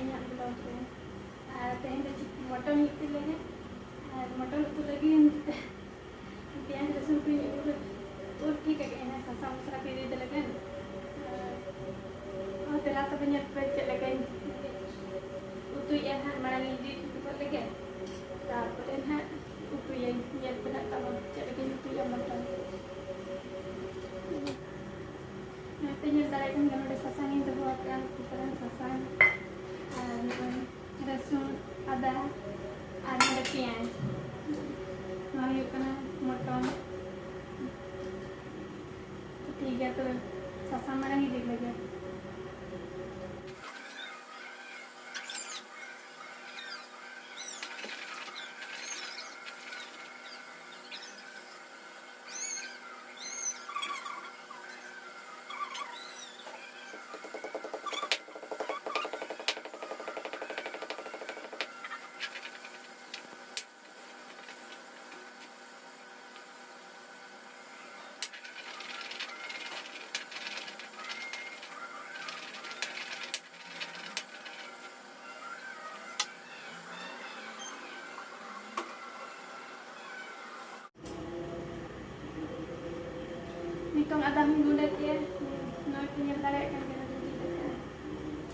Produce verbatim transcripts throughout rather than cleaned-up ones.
ᱤᱧᱟᱹᱜ vlog ᱨᱮ᱾ ᱟᱨ ᱛᱮᱦᱮᱧ ᱫᱚ ᱢᱚᱴᱚᱱ ᱤᱧ ᱩᱛᱩ ᱞᱟᱹᱜᱤᱫ᱾ ᱟᱨ ᱢᱚᱴᱚᱱ ᱩᱛᱩ ᱞᱟᱹᱜᱤᱫ ᱯᱮᱸᱭᱟᱡᱽ ᱨᱟᱹᱥᱩᱱ ᱠᱚᱧ ᱩᱨ, ᱩᱨ ᱴᱷᱤᱠ ᱟᱠᱟᱫᱼᱟ, ᱥᱟᱥᱟᱝ ᱢᱚᱥᱞᱟ ᱠᱚ ready ᱞᱟᱹᱜᱤᱫ᱾ ᱟᱨ ᱫᱮᱞᱟ ᱛᱚᱵᱮ ᱧᱮᱞ ᱯᱮ ᱪᱮᱫ ᱞᱮᱠᱟᱧ ᱩᱛᱩᱭᱮᱫᱼᱟ ᱱᱟᱦᱟᱜ, ᱢᱟᱲᱟᱝ ᱤᱧ ready ᱴᱷᱤᱠ ᱞᱮᱜᱮ, ᱛᱟᱨᱯᱚᱨᱮ ᱱᱟᱦᱟᱜ ᱩᱛᱩᱭᱟᱹᱧ᱾ ᱧᱮᱞ ᱯᱮ ᱱᱟᱦᱟᱜ ᱛᱟᱵᱚᱱ ᱪᱮᱫ ᱞᱮᱠᱟᱧ ᱩᱛᱩᱭᱟ ᱢᱚᱴᱚᱱ᱾ ᱱᱚᱛᱮ ᱧᱮᱞ ᱫᱟᱲᱮᱭᱟᱜ ᱠᱟᱱ ᱜᱮᱭᱟ, ᱱᱚᱰᱮ ᱥᱟᱥᱟᱝ ᱤᱧ ᱫᱚᱦᱚ ᱟᱠᱟᱫᱼᱟ, ᱩᱛᱩ ᱛᱟᱞᱟᱝ ᱥᱟᱥᱟᱝ ᱟᱨ ᱱᱚᱜᱼᱚᱭ ᱨᱟᱹᱥᱩᱱ, ᱟᱫᱟ ᱟᱨ ᱱᱚᱰᱮ ᱯᱮᱸᱭᱟᱡᱽ᱾ ᱱᱚᱣᱟ ᱦᱩᱭᱩᱜ ᱠᱟᱱᱟ ᱢᱚᱴᱚᱱ᱾ ᱴᱷᱤᱠ ᱜᱮᱭᱟ, ᱛᱚᱵᱮ ᱥᱟᱥᱟᱝ ᱢᱟᱲᱟᱝ ᱤᱧ ᱨᱤᱫ ᱞᱮᱜᱮ᱾ ᱱᱤᱛᱚᱝ ᱟᱫᱟ ᱦᱚᱸᱧ ᱜᱩᱸᱰᱟᱹ ᱠᱮᱜᱼᱟ᱾ ᱱᱚᱜᱼᱚᱭ ᱯᱮ ᱧᱮᱞ ᱫᱟᱲᱮᱭᱟᱜ ᱠᱟᱱ ᱜᱮᱭᱟ, ᱱᱚᱜᱼᱚᱭ ᱜᱩᱸᱰᱟᱹ ᱠᱮᱜᱼᱟ᱾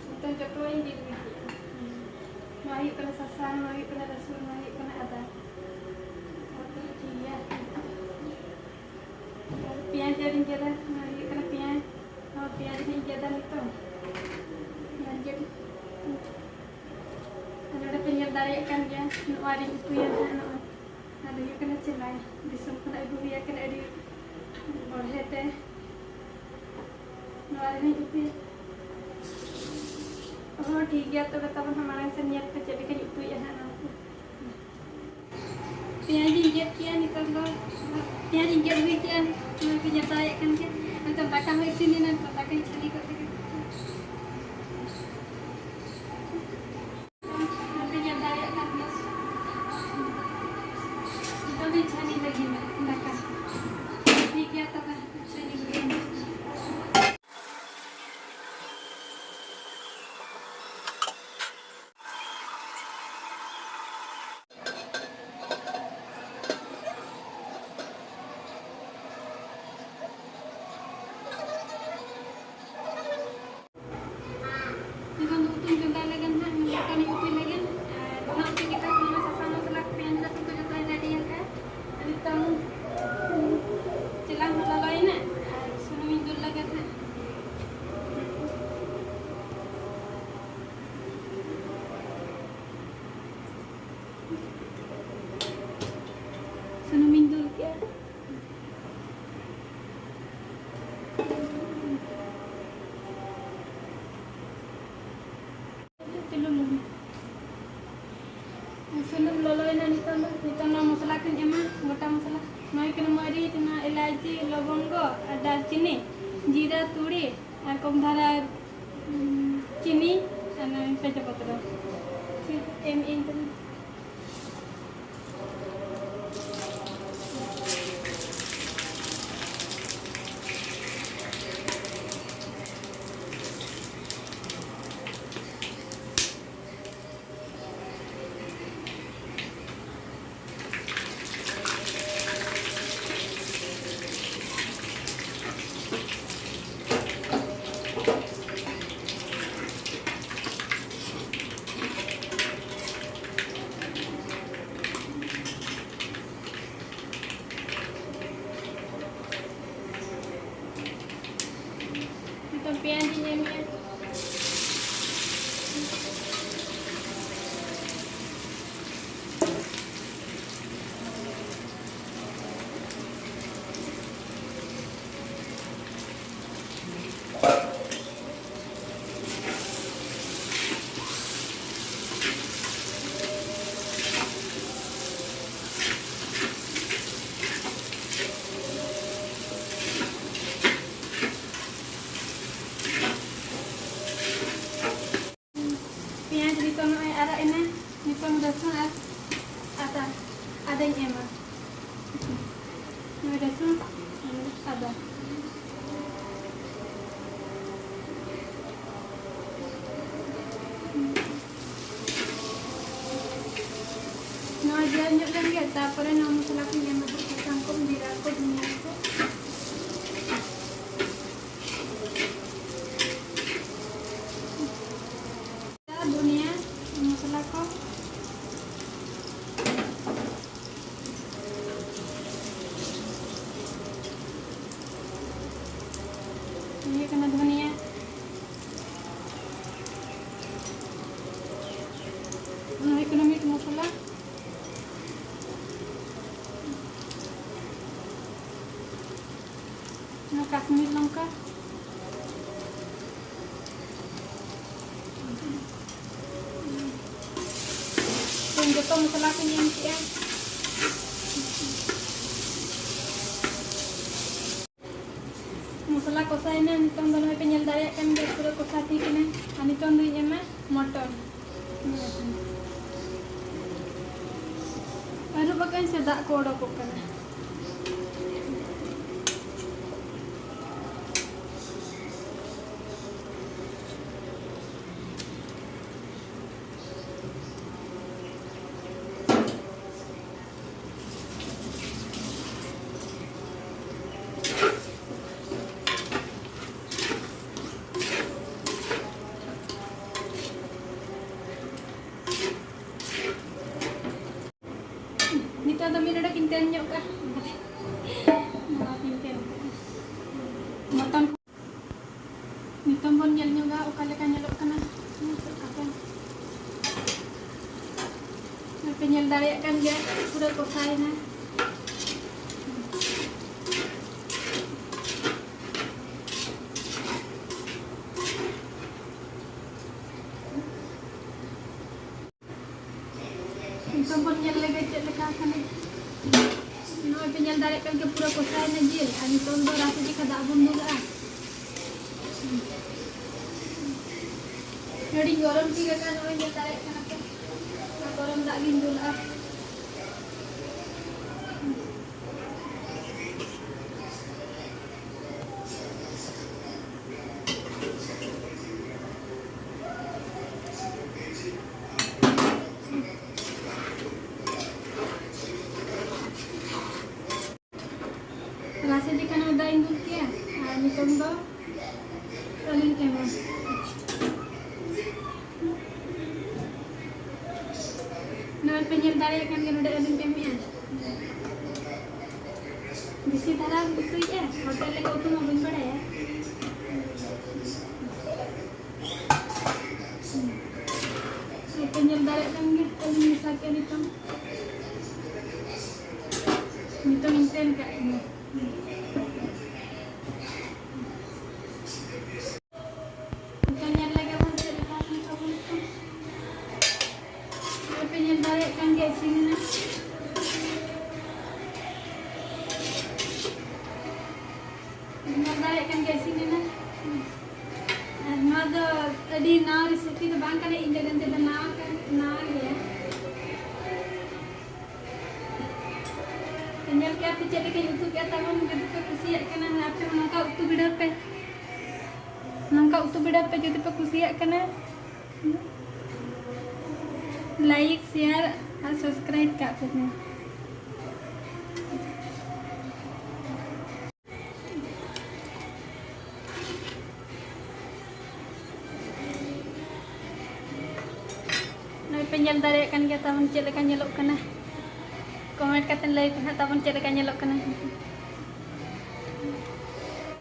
ᱱᱤᱛᱚᱝ ᱡᱚᱛᱚᱣᱟᱜ ᱤᱧ ᱨᱤᱫ ᱜᱩᱸᱰᱟᱹ ᱠᱮᱜᱼᱟ᱾ ᱱᱚᱣᱟ ᱦᱩᱭᱩᱜ ᱠᱟᱱᱟ ᱥᱟᱥᱟᱝ, ᱱᱚᱣᱟ ᱦᱩᱭᱩᱜ ᱠᱟᱱᱟ ᱨᱟᱹᱥᱩᱱ, ᱱᱚᱣᱟ ᱦᱩᱭᱩᱜ ᱠᱟᱱᱟ ᱟᱫᱟ᱾ ᱴᱷᱤᱠ ᱜᱮᱭᱟ᱾ ᱯᱮᱸᱭᱟᱡᱽ ᱟᱹᱣᱨᱤᱧ ᱜᱮᱫᱟ, ᱱᱚᱣᱟ ᱦᱩᱭᱩᱜ ᱠᱟᱱᱟ ᱯᱮᱸᱭᱟᱡᱽ᱾ ᱱᱚᱣᱟ ᱯᱮᱸᱭᱟᱡᱽ ᱦᱚᱸᱧ ᱜᱮᱫᱟ ᱱᱤᱛᱚᱝ᱾ ᱯᱮᱸᱭᱟᱡᱽ ᱜᱮᱫ᱾ ᱟᱨ ᱱᱚᱰᱮ ᱯᱮ ᱧᱮᱞ ᱫᱟᱲᱮᱭᱟᱜ ᱠᱟᱱ ᱜᱮᱭᱟ, ᱱᱚᱣᱟ ᱨᱤᱧ ᱩᱛᱩᱭᱟ ᱱᱟᱦᱟᱜ ᱱᱚᱜᱼᱚᱭ᱾ ᱟᱨ ᱦᱩᱭᱩᱜ ᱠᱟᱱᱟ ᱪᱮᱞᱟᱝ, ᱫᱤᱥᱚᱢ ᱠᱷᱚᱱᱟᱜ ᱟᱹᱜᱩ ᱦᱩᱭ ᱟᱠᱟᱱᱟ ᱟᱹᱰᱤ ᱵᱚᱲᱦᱮ ᱛᱮ᱾ ᱱᱚᱣᱟ ᱨᱮᱦᱚᱸᱧ ᱩᱛᱩᱭᱟ᱾ ᱦᱚᱸ, ᱴᱷᱤᱠ ᱜᱮᱭᱟ, ᱛᱚᱵᱮ ᱛᱟᱵᱚᱱ ᱦᱟᱸᱜ ᱢᱟᱲᱟᱝ ᱥᱮᱱ ᱧᱮᱞ ᱯᱮ ᱪᱮᱫ ᱞᱮᱠᱟᱧ ᱩᱛᱩᱭᱮᱫᱼᱟ ᱦᱟᱸᱜ ᱱᱚᱣᱟ ᱠᱚ᱾ ᱯᱮᱸᱭᱟᱡᱽ ᱤᱧ ᱜᱮᱫ ᱠᱮᱜᱼᱟ, ᱱᱤᱛᱚᱜ ᱫᱚ ᱯᱮᱸᱭᱟᱡᱽ ᱤᱧ ᱜᱮᱫ ᱦᱩᱭ ᱠᱮᱜᱼᱟ, ᱱᱚᱜᱼᱚᱭ ᱯᱮ ᱧᱮᱞ ᱫᱟᱲᱮᱭᱟᱜ ᱠᱟᱱ ᱜᱮᱭᱟ᱾ ᱱᱤᱛᱚᱜ ᱫᱟᱠᱟ ᱦᱚᱸ ᱤᱥᱤᱱ ᱮᱱᱟ, ᱱᱤᱛᱚᱜ ᱫᱟᱠᱟᱧ ᱪᱷᱟᱱᱤ ᱜᱚᱫ ᱞᱮᱜᱮ᱾ ᱱᱚᱛᱮ ᱧᱮᱞ ᱫᱟᱲᱮᱭᱟᱜ ᱠᱟᱱ ᱜᱮᱭᱟ᱾ ᱱᱤᱛᱚᱜ ᱫᱚᱧ ᱪᱷᱟᱱᱤ ᱞᱟᱹᱜᱤᱫ ᱫᱟᱠᱟ᱾ ᱴᱷᱤᱠ ᱜᱮᱭᱟ ᱛᱚᱵᱮ, ᱪᱷᱟᱱᱤ ᱞᱟᱹᱜᱤᱫ᱾ ᱥᱩᱱᱩᱢ ᱞᱚᱞᱚᱭᱮᱱᱟ ᱱᱤᱛᱚᱝ ᱫᱚ, ᱱᱤᱛᱚᱝ ᱱᱚᱣᱟ ᱢᱚᱥᱞᱟ ᱠᱚᱧ ᱮᱢᱟ, ᱜᱚᱴᱟ ᱢᱚᱥᱞᱟ᱾ ᱱᱚᱣᱟ ᱠᱟᱱᱟ ᱢᱟᱹᱨᱤᱪ, ᱱᱚᱣᱟ ᱮᱞᱟᱭᱪᱤ, ᱞᱚᱵᱚᱝᱜᱚ ᱟᱨ ᱫᱟᱨᱪᱤᱱᱤ, ᱡᱤᱨᱟ, ᱛᱩᱲᱤ ᱟᱨ ᱠᱚᱢ ᱫᱷᱟᱨᱟ, ᱩᱸ, ᱪᱤᱱᱤ ᱟᱨ ᱱᱚᱣᱟ ᱛᱮᱡᱽ ᱯᱚᱛᱨᱚ᱾ ᱮᱢ ᱤᱧ ᱛᱟᱦᱮᱸ᱾ ᱱᱤᱛᱚᱝ ᱯᱮᱸᱭᱟᱡᱽ ᱤᱧ ᱮᱢᱮᱜᱼᱟ᱾ ᱯᱮᱸᱭᱟᱡᱽ ᱱᱤᱛᱚᱜ ᱱᱚᱜᱼᱚᱭ ᱟᱨᱟᱜ ᱮᱱᱟ᱾ ᱱᱤᱛᱚᱝ ᱨᱟᱹᱥᱩᱱ ᱟᱨ ᱟᱫᱟ, ᱟᱫᱟᱧ ᱮᱢᱟ᱾ ᱱᱚᱜᱼᱚᱭ ᱨᱟᱹᱥᱩᱱ, ᱟᱫᱟ᱾ ᱱᱚᱣᱟ ᱡᱚ ᱧᱚᱜ ᱞᱮᱱ ᱜᱮ, ᱛᱟᱨᱯᱚᱨᱮ ᱱᱚᱣᱟ ᱢᱚᱥᱞᱟ ᱠᱚᱧ ᱮᱢᱟ, ᱥᱟᱥᱟᱝ ᱠᱚ, ᱡᱤᱨᱟ ᱠᱚ, ᱫᱷᱩᱱᱤᱭᱟᱹ ᱠᱚ᱾ ᱫᱷᱩᱱᱤᱭᱟᱹ ᱢᱚᱥᱞᱟ ᱠᱚ᱾ ᱱᱤᱭᱟᱹ ᱠᱟᱱᱟ ᱫᱷᱩᱱᱤᱭᱟᱹ᱾ ᱱᱚᱣᱟ ᱦᱩᱭᱩᱜ ᱠᱟᱱᱟ ᱢᱤᱴ ᱢᱚᱥᱞᱟ᱾ ᱱᱚᱣᱟ ᱠᱟᱥᱢᱤᱨ ᱞᱚᱝᱠᱟ᱾ ᱤᱧ ᱡᱚᱛᱚ ᱢᱚᱥᱞᱟ ᱠᱚᱧ ᱮᱢ ᱠᱮᱜᱼᱟ᱾ ᱢᱚᱥᱞᱟ ᱠᱚᱥᱟᱭᱮᱱᱟ, ᱱᱤᱛᱚᱝ ᱫᱚ ᱱᱚᱜᱼᱚᱭ ᱯᱮ ᱧᱮᱞ ᱫᱟᱲᱮᱭᱟᱜ ᱠᱟᱱ ᱜᱮᱭᱟ, ᱯᱩᱨᱟᱹ ᱠᱚᱥᱟ ᱴᱷᱤᱠ ᱮᱱᱟ᱾ ᱟᱨ ᱱᱤᱛᱚᱝ ᱫᱚᱧ ᱮᱢᱟ ᱢᱚᱴᱚᱨ᱾ ᱟᱹᱨᱩᱵ ᱟᱠᱟᱫᱟᱹᱧ ᱥᱮ ᱫᱟᱜ ᱠᱚ ᱚᱰᱚᱠᱚᱜ ᱠᱟᱱᱟ᱾ ᱱᱤᱛᱚᱜ ᱫᱚ ᱢᱤᱫ ᱰᱚᱸᱰᱮᱠ ᱤᱧ ᱛᱮᱱ ᱧᱚᱜ ᱠᱟᱜᱼᱟ᱾ ᱱᱚᱣᱟ ᱠᱚᱧ ᱛᱮᱱ ᱠᱟᱜᱼᱟ᱾ ᱢᱚᱴᱚᱱ ᱠᱚ᱾ ᱱᱤᱛᱚᱝ ᱵᱚᱱ ᱧᱮᱞ ᱧᱚᱜᱟ ᱚᱠᱟ ᱞᱮᱠᱟ ᱧᱮᱞᱚᱜ ᱠᱟᱱᱟ᱾ ᱪᱮᱫ ᱞᱮᱠᱟ ᱯᱮ ᱧᱮᱞ ᱫᱟᱲᱮᱭᱟᱜ ᱠᱟᱱ ᱜᱮᱭᱟ, ᱯᱩᱨᱟᱹ ᱠᱚᱥᱟᱭᱮᱱᱟ᱾ ᱱᱤᱛᱚᱝ ᱵᱚᱱ ᱧᱮᱞ ᱞᱮᱜᱮ ᱪᱮᱫ ᱞᱮᱠᱟ ᱠᱟᱱᱟ᱾ ᱱᱚᱜᱼᱚᱭ ᱯᱮ ᱧᱮᱞ ᱫᱟᱲᱮᱭᱟᱜ ᱠᱟᱱ ᱜᱮᱭᱟ, ᱯᱩᱨᱟᱹ ᱠᱚᱥᱟᱭᱮᱱᱟ ᱡᱤᱞ᱾ ᱟᱨ ᱱᱤᱛᱚᱝ ᱫᱚ ᱨᱟᱥᱮ ᱞᱮᱠᱟ ᱫᱟᱜ ᱵᱚᱱ ᱫᱩᱞᱟᱜᱼᱟ᱾ ᱟᱹᱰᱤ ᱜᱚᱨᱚᱢ ᱴᱷᱤᱠ ᱟᱠᱟᱱ, ᱱᱚᱜᱼᱚᱭ ᱧᱮᱞ ᱫᱟᱲᱮᱭᱟᱜ ᱠᱟᱱᱟ ᱯᱮ᱾ ᱚᱱᱟ ᱜᱚᱨᱚᱢ ᱫᱟᱜ ᱜᱤᱧ ᱫᱩᱞᱟᱜᱼᱟ᱾ ᱨᱟᱥᱮ ᱞᱮᱠᱟᱱᱟᱜ ᱫᱟᱜ ᱤᱧ ᱫᱩᱞ ᱠᱮᱜᱼᱟ᱾ ᱟᱨ ᱱᱤᱛᱚᱝ ᱫᱚ ᱟᱹᱞᱩᱧ ᱮᱢᱟ᱾ ᱱᱚᱜᱼᱚᱭ ᱯᱮ ᱧᱮᱞ ᱫᱟᱲᱮᱭᱟᱜ ᱠᱟᱱ ᱜᱮᱭᱟ, ᱱᱚᱰᱮ ᱟᱹᱞᱩᱧ ᱮᱢᱮᱜᱼᱟ᱾ ᱵᱮᱥᱤ ᱫᱷᱟᱨᱟ ᱩᱛᱩᱭᱮᱜᱼᱟ, ᱦᱳᱴᱮᱞ ᱞᱮᱠᱟ ᱩᱛᱩ ᱢᱟ ᱵᱟᱹᱧ ᱵᱟᱲᱟᱭᱟ᱾ ᱱᱚᱜᱼᱚᱭ ᱯᱮ ᱧᱮᱞ ᱫᱟᱲᱮᱭᱟᱜ ᱠᱟᱱ ᱜᱮᱭᱟ, ᱟᱹᱞᱩᱧ ᱢᱮᱥᱟ ᱠᱮᱜᱼᱟ ᱱᱤᱛᱚᱝ᱾ ᱱᱤᱛᱚᱝ ᱤᱧ ᱛᱮᱱ ᱠᱟᱜ ᱠᱟᱱᱟ᱾ ᱠᱟᱱ ᱜᱮᱭᱟ ᱤᱥᱤᱱ ᱨᱮᱱᱟᱜ᱾ ᱟᱨ ᱱᱚᱣᱟ ᱫᱚ ᱟᱹᱰᱤ ᱱᱟᱣᱟ ᱨᱮᱥᱤᱯᱤ ᱫᱚ ᱵᱟᱝ ᱠᱟᱱᱟ, ᱤᱧ ᱞᱟᱹᱜᱤᱫ ᱛᱮᱫᱚ ᱱᱟᱣᱟ ᱠᱟᱱ, ᱱᱟᱣᱟ ᱜᱮᱭᱟ᱾ ᱛᱚ ᱧᱮᱞ ᱠᱮᱜᱼᱟ ᱯᱮ ᱪᱮᱫ ᱞᱮᱠᱟᱧ ᱩᱛᱩ ᱠᱮᱜᱼᱟ ᱛᱟᱵᱚᱱ, ᱡᱩᱫᱤ ᱯᱮ ᱠᱩᱥᱤᱭᱟᱜ ᱠᱟᱱᱟ ᱟᱯᱮ ᱦᱚᱸ ᱱᱚᱝᱠᱟ ᱩᱛᱩ ᱵᱤᱰᱟᱹᱣ ᱯᱮ, ᱱᱚᱝᱠᱟ ᱩᱛᱩ ᱵᱤᱰᱟᱹᱣ ᱯᱮ ᱡᱩᱫᱤ ᱯᱮ ᱠᱩᱥᱤᱭᱟᱜ ᱠᱟᱱᱟ᱾ ᱞᱟᱭᱤᱠ, ᱥᱮᱭᱟᱨ ᱟᱨ ᱥᱟᱵᱥᱠᱨᱟᱭᱤᱵ ᱠᱟᱜ ᱯᱮ᱾ ᱱᱚᱜᱼᱚᱭ ᱯᱮ ᱧᱮᱞ ᱫᱟᱲᱮᱭᱟᱜ ᱠᱟᱱ ᱜᱮᱭᱟ ᱛᱟᱵᱚᱱ ᱪᱮᱫ ᱞᱮᱠᱟ ᱧᱮᱞᱚᱜ ᱠᱟᱱᱟ᱾ ᱠᱚᱢᱮᱱᱴ ᱠᱟᱛᱮ ᱞᱟᱹᱭ ᱯᱮ ᱦᱟᱸᱜ ᱛᱟᱵᱚᱱ ᱪᱮᱫ ᱞᱮᱠᱟ ᱧᱮᱞᱚᱜ ᱠᱟᱱᱟ᱾